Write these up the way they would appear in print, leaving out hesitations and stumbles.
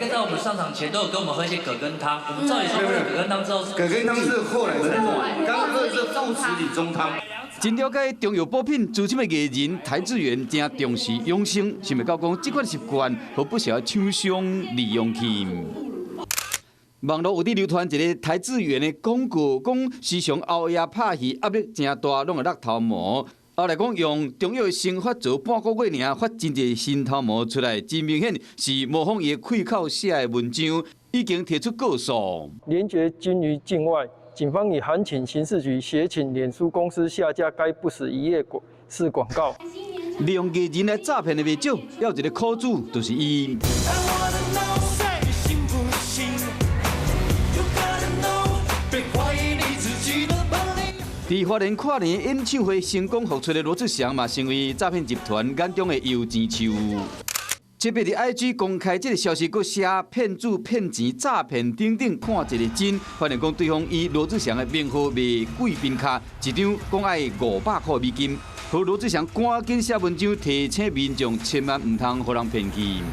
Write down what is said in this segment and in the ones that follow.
該在我們上場前都有跟我們喝一些葛根湯。我們照理說喝了葛根湯之後，葛根湯是後來才做，剛剛喝的是附子理中湯。真了解中藥補品資深的藝人邰智源誠重視養生，想袂到講這款習慣予不少廠商利用去。網路有佇流傳一个邰智源的廣告，講時常熬夜拍戲，壓力誠大，攏會落頭毛。後來講用中藥的生髮做半個月爾，發真濟新頭毛出來，真明顯是模仿伊的開口寫的文章，已經提出告訴。連結均於境外，警方已函請刑事局協請臉書公司下架該不實一頁式廣告。利用藝人來詐騙的袂少，還有一个苦主就是伊。信不信？You gotta know，別懷疑你自己的本領。佇花蓮跨年演唱會成功復出的羅志祥嘛，成為詐騙集團眼中的搖錢樹。這擺佇 IG 公開這个消息，閣寫騙子騙錢詐騙等等，看一个真。發現講對方以羅志祥的名號賣貴賓卡，一張講愛500塊美金，予羅志祥趕緊寫文章提醒民眾千萬毋通予人騙去。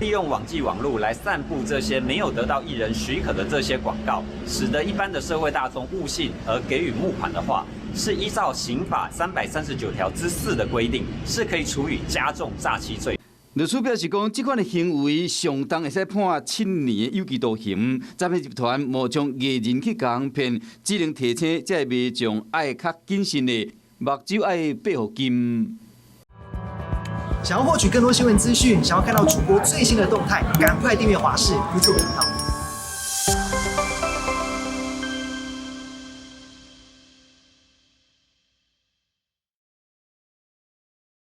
利用網際網路來散布這些沒有得到藝人許可的這些廣告，使得一般的社會大眾誤信而給予募款的話，是依照刑法339條之4的規定，是可以處以加重詐欺罪。律師表示講，這款的行為相當會使判7年的有期徒刑。詐騙集團冒充藝人去共騙，只能提醒這个民眾愛較謹慎的，目睭愛閉予緊。想要獲取更多新聞資訊，想要看到主播最新的動態，趕快訂閱華視 YouTube 頻道。